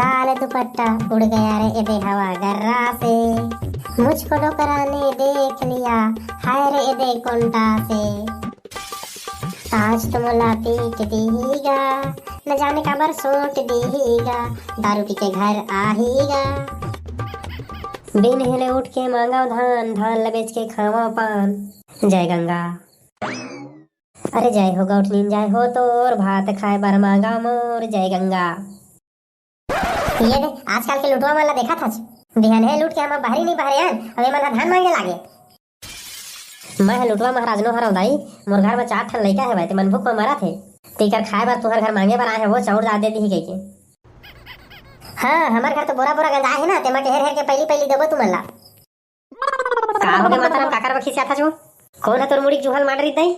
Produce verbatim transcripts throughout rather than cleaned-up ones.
लाल दुपट्टा उड़ गया रे एदे हवा गर्रा से, मुझको डोकरा ने देख लिया, हाय रे एदे कोंटा से। आज तो मोला पीट दीगा, न जाने काबर सोट दीगा, दारू पी के घर आहीगा। बिन हिले उठ के मांगव धान, धान ल बेच के खावव पान। जय गंगा। अरे जय हो गौठनीन, जय हो तोर, भात खाए बर मांगा मोर, जय गंगा। ये दे, आजकल के लुटवा मन ला देखत हच। बिहन हे लूट के हम बहरी नहीं बहरे आन, अब ये मन ह धान मांगे लागे। मैं ह लुटवा महाराज नो हरव दाई, मोर घर में चार ठन लइका हेवय, ते मन भूख में मरत हे। तेकर खाए बर तुहर घर मांगे बर आए हे, वो चाउर दाल दे दिही कहिके। हाँ, हमर घर तो बोरा बोरा गंजाए हे ना, तेमा के हेर हेर के पहली पहली देबो तुमन ला। का होगे माता राम, काकर बखिसियाथस वो? कौन ह तोर मुड़ी के जुहल मार रही दई?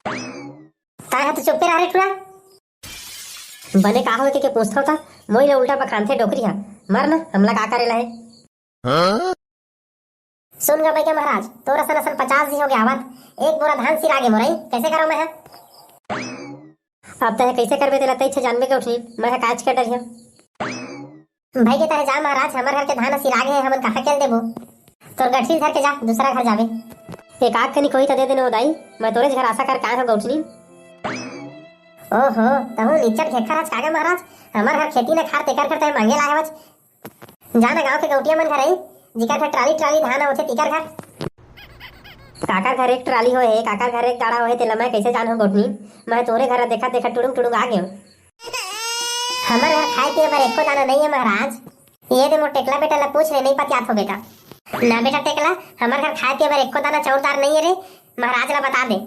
ताय ह तो चुप्पे रह रे टुरा। बने का होय के, के पूछथव त मोई ले उल्टा बखानथे डोकरी ह। मर न, हमला का करे ला हे? सुन गा बइगा महाराज, तोर असन असन पचास जी होगे आवत, एक बोरा धान सिरागे मोरई, कैसे करव मैं ह? अब तहे कैसे करबे तेला तैछ जानबे गौठनीन, मैं ह कायच के डरिया। भइगे तहे जा महाराज, हमर घर के धान सिरागे हे, हमन कहाँ केल देबो? तोर गठरी धर के जा, दूसरा घर जाबे। एक आध कनी कोई त दे देने ओ दाई, मैं तोरेच घर आशा करके आए हो गौठनीन। ओहो, तहूँ निच्चट घेखर हच कागे महाराज, हमर घर खेती न खार तेकर घर तहे मांगे ला हवच। जा ना गांव के गौटिया मन घर आई, जिकर घर ट्राली ट्राली धान होथे तिकर घर। काकर घर एक ट्राली होए हे, काकर घर एक गाड़ा होए हे, तेला मैं कैसे जानहूं गौठनीन? मैं तोरे घर देखत देखत टुड़ुंग टुड़ुंग आ गेंव। हमर घर खाए पिए बर एको दाना नहीं है महाराज। ये दे मोर टेकला बेटा ला पूछ ले, नहीं पतियात हो बेटा। ना बेटा टेकला, हमर घर खाए पिए बर एको दाना चाउर दार नहीं है रे, महाराज ला बता दे।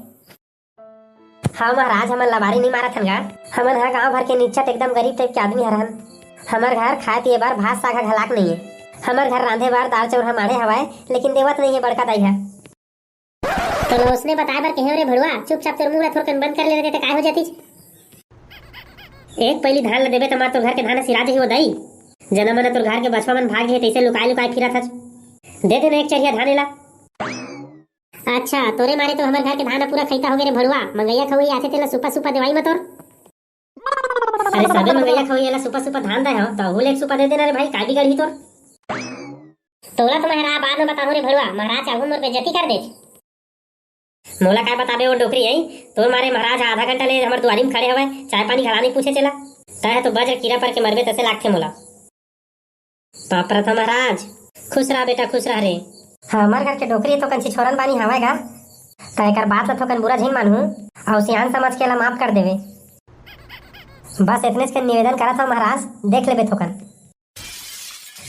हाँ महाराज, हमन लबारी नहीं मारत हन गा। हमन ह गांव भर के निच्चट एकदम गरीब टाइप के आदमी हरहन। हमर घर खाए पिए बर भात साग ह घलाक नहीं है। हमर घर रांधे बर दाल चाउर ह माढ़े हवय, लेकिन देवत नहीं है बड़का दाई ह। तोला ओसने बताए बर कहे रे भड़ुआ, चुपचाप तोर मुंह ला थोरकन बंद कर ले रहते त काय हो जातीच? एक पैली धान ला देबे त मार तोर घर के धान ह सिरा जही वो दाई। जना मन तोर घर के बछवा मन भाग गे तइसे लुकाए लुकाए फिरत हच। दे दे ना एक चरिया धान एला। अच्छा, तोरे मारे तो हमर घर के धान ह पूरा खैता होगे रे भड़ुआ। मंगैया खवई आथे तेला सुपा सुपा देवाई म तोर। अरे सबे मंगैया खवई एला सुपा सुपा धान दे हव, त ओहू ले एक सुपा दे देना रे भाई, का बिगड़ही तोर? तोला तो महरा बाद में बताहूं रे भड़ुआ, महाराज आगू मोर बेइज्जती कर देच। मोला काय बताबे ओ डोकरी आई, तोर मारे महाराज आधा घंटा ले हमर दुआरी में खड़े हवय, चाय पानी घला नहीं पूछे चेला। तय तो बज्र कीरा पर के मरबे तसे लागथे मोला। बाप रे था महाराज, खुश रहा बेटा, खुश रहा रे। हमर घर के डोकरी तो कंची छोरन बानी हवय गा, त एकर बात ला थोकन बुरा झिन मानहू, अउ सियान समझ के ला माफ कर देवे। बस इतने से निवेदन करत हव महाराज, देख लेबे थोकन।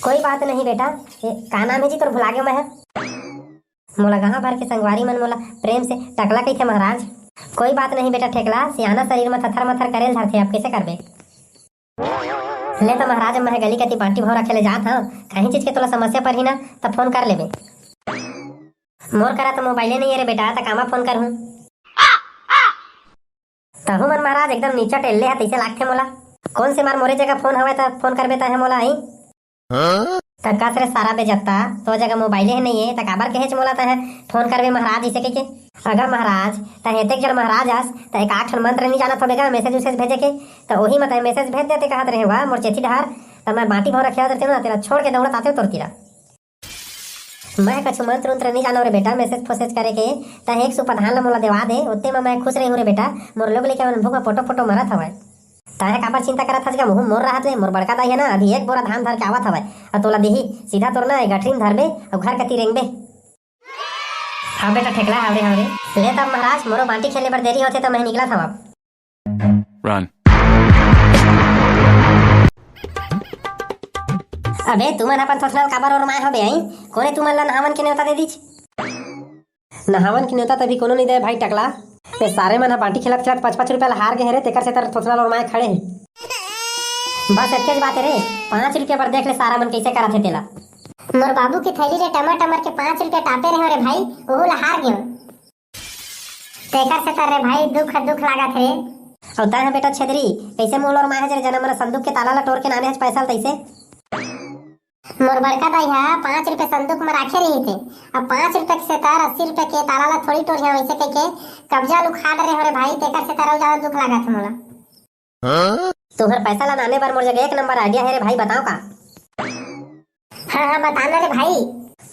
कोई बात नहीं बेटा। ए, का नाम है जी तोर, भुला गेंव मैं ह। मोला गांव भर के संगवारी मन मोला प्रेम से टकला कहिथे महाराज। कोई बात नहीं बेटा ठेकला, सियाना शरीर म थथर मथर करेल धरथे, अब कैसे करबे? ले तो महाराज, मैं गली कती बांटी भाव रखे ले जात हव, कहीं चीज के तोला समस्या परही ना त फोन कर लेबे। मोर करा तो मोबाइले नहीं है रे बेटा, त कामा फोन करहूं? तहू मन महाराज एकदम नीचा टेल्ले ह तइसे लागथे मोला। कौन से मार मोरे जगह फोन हवय त फोन करबे तहे मोला आई? त कस रे सारा बेजत्ता, तो जगह मोबाइले ह नहीं है त काबर कहेच मोला तहे फोन करबे महाराज इसे कहिके? अगर महाराज तहे एतेक जड़ महाराज अस त एक आठ ठन मंत्र नहीं जानत होबे गा मैसेज उसेज भेजे के? त ओही म तहे मैसेज भेज देते कहत रहे हुआ मोर चेथी डहार, त मैं बांटी भाव रखे रहते ना तेला छोड़ के दौड़त आते तोर तीरा। मैं कछु मंत्र उंत्र नहीं जानव रे बेटा, मैसेज फोसेज करे के। तैं एक सुपा धान ल मोला देवा दे, ओते म मैं खुश रहूं रे बेटा। मोर लोग लइका मन भूख म पोटो पोटो मरत हवय। तैं काबर चिंता करत हस गा? मुहूं मोर रहत ले, मोर बड़का दाई हे ना, अभी एक बोरा धान धर के आवत हवय, अउ तोला दिही। सीधा तोर ना ए गठरी म धरबे अउ घर कती रेंगबे। हाँ बेटा ठेकला, हावरे हावरे। ले तब महाराज, मोरो बांटी खेले बर देरी होथे त मैं निकलत हव अब। Run। अबे तुमन अपन थोथना ल काबर ओरमाए हो बे आई? कोने तुमन ला नहावन के नेवता दे दीच? नहावन के नेवता तभी कोनो नहीं दे भाई टकला। ए सारे मन ह बांटी खेलत खेलत पाँच पाँच रुपया ला हार गे हे रे, तेकर सेतर थोथना ल ओरमाए खड़े हे। बस एतकेच बात हे रे, पाँच रुपया बर देख ले सारा मन कैसे करत हे तेला। मोर बाबू के थैली ले टमर टमर के पाँच रुपया टापे रहे रे भाई, ओहू ला हार गेव। तेकर सेतर रे भाई दुख दुख लागत हे। अउ तैं ह बेटा छेदरी, कइसे मुंह ल ओरमाए हस रे, जना मन संदूक के ताला ल टोर के नाने हस पैसा ल तइसे? मोर बड़का दाई ह पाँच रुपया संदूक म राखे रहिस हे। अब पाँच रुपया के सेतर अस्सी रुपया के ताला ल थोड़ी टोरिहंव, वइसे कहिके कब्जा ल उखाड़ रहे हो रे भाई, तेकर सेतर अउ ज्यादा दुख लागत हे मोला। तुंहर पैसा ला नाने बर मोर जगह एक नंबर आइडिया हे रे भाई, बताओ का? हाँ हाँ, बता ना रे भाई।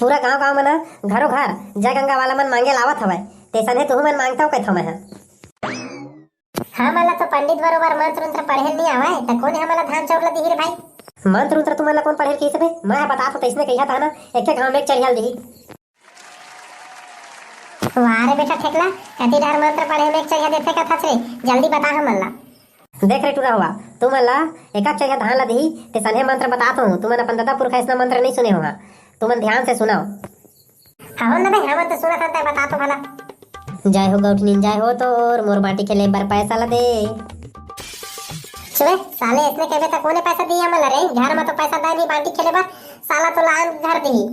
पूरा गांव गांव मन घरो घर जय गंगा वाला मन मांगे लावत हवय, तेसने तुहू मन मांगता कहिथव मैं ह। हमन ला तो पंडित बरोबर मंत्र उंत्र पढ़े नहीं आवय, त कोन हमन ला धान चाउर ला दिही रे भाई? मंत्र उंत्र तुमन ला कोन पढ़े किस बे? मैं ह बता तो तइसने कहिया था ना, एके घाव में एक चढ़ियाल दिही। वाह रे बेटा ठेकला, कति डहर मंत्र पढ़े में एक चढ़िया देथे कथस रे, जल्दी बता हमन ला। देख रे टूरा हुआ, तुमन ला एक चढ़िया धान ला दिही, ते सन्हे मंत्र बतात हूँ, तुमन अपन ददा पुरखा अइसना मंत्र नहीं सुने हुआ, तुमन ध्यान से सुनव। हवन न बे, हमन तो सुनत हन, तै बता तो भला। जय हो गौठनिन, जय हो तोर, मोर बांटी खेले बर पैसा ला दे। चुबे, साले अइसने कहबे त कोने पैसा दिही हमन ला रे? घर में तो पैसा दाई नहीं बांटी खेले बर, साला तो लान घर दिही।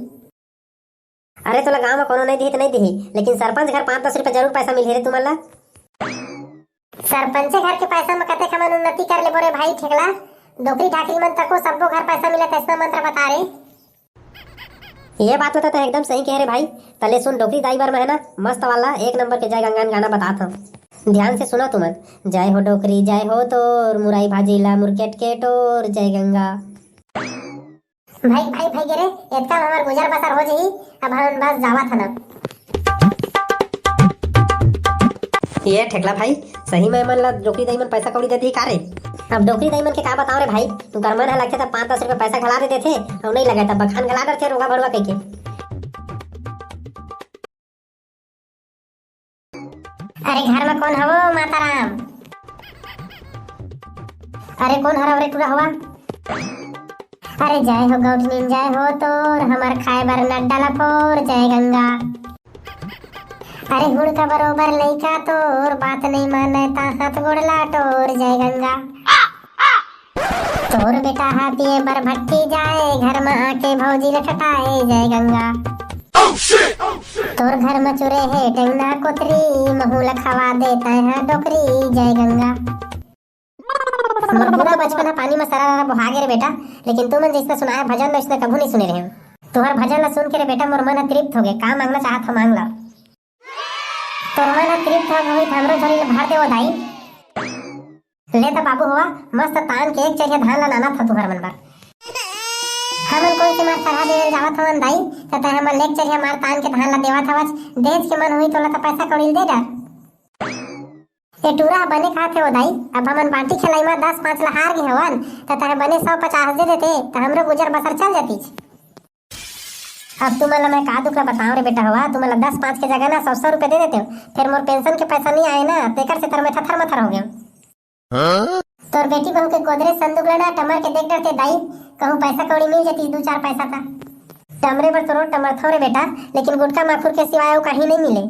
अरे तोला गांव में कोनो नहीं दिही त नहीं दिही, लेकिन सरपंच घर पाँच दस रुपया जरूर पैसा मिलही रे तुमन ला। सरपंचे घर के पैसा में कतेक हमन उन्नति कर लेबो रे भाई ठेकला। डोकरी ढाकरी मन तको सब्बो घर पैसा मिलत, अइसना मंत्र बता रे। ये बात तो तैं एकदम सही कहे रे भाई। तले सुन, डोकरी दाई बर मैं ह ना मस्त वाला एक नंबर के जय गंगा गाना बतात हूँ, ध्यान से सुनो तुमन। जय हो डोकरी, जय हो तोर, मुरई भाजी ला मुरकेट के टोर, जय गंगा। भाई भाई भाई गे रे, एतका में हमर गुजर बसर हो जही, अब हम बस जावत हन। ये ठेकला भाई, सही में मन ला डोकरी दाई मन पैसा कौड़ी देती का रे? अब डोकरी दाई मन के का बताओ रे भाई, उनकर मन ह लगथे त पाँच दस रुपया पैसा घला दे देथे, अउ नहीं लगे त बखान घला डरथे रोगा भड़ुआ कहिके। अरे घर में कोन हवो माता राम? अरे कोन हरव रे टूरा हुआ? अरे जय हो गौठनिन जय हो तोर, हमर खाए बर नड्डा ला फोर जय गंगा। अरे हुड़का बरोबर लइका तोर, बात नहीं माने ता हाथ गोड़ ला टोर जय गंगा। तोर बेटा हा पिए बर भट्टी जाए, घर में आके भौजी ल ठटाए जय गंगा। तोर घर में चुरे हे टेंगना कोतरी, महू ल खवा दे तै हा डोकरी जय गंगा। मोर पूरा बचपन ह पानी में सरा बोहा गे रे बेटा, लेकिन तुमन जइसना सुनाए भजन में इसने कभू नहीं सुने रहे। तोहर भजन ला सुन के रे बेटा मोर मन ह तृप्त हो गे, का मांगना चाहत हो मांग ला। तोर मन ह तृप्त हो होही त हमरो झोली ल भर देवो दाई। ले त बाबू होवा, मस्त तान के एक चरिया धान ला लानत ह तुहर मन बर। हमन कोन से मार सरहा देवे जावत हवन दाई, त तै हमन ले एक चरिया मार तान के धान ला देवत हवच। देज के मन होही तोला त पैसा कौड़ी ल दे डर। ए टूरा ह बने खात हे वो दाई, अब हमन बांटी खेलाई म दस पाँच ला हार गे हवन, त तै बने सौ पचास दे देते, त हमरो गुजर बसर चल जतीच। अब तुमन ला मैं का दुख ला बताओ रे बेटा होवा, तुमन ला दस पाँच के जगह ना सौ सौ रुपया दे देते हो, फिर मोर पेंशन के पैसा नहीं आए ना, तेकर से तर मैं थथर मथर हो गया। तोर बेटी बहू के गोदरेज संदूक ला ना टमर के देख डरते दाई, कहूँ पैसा कौड़ी मिल जाती दो चार पैसा का। टमरे बर तो रोज टमर थो रे बेटा, लेकिन गुटखा माखुर के सिवाय वो कहीं नहीं मिले।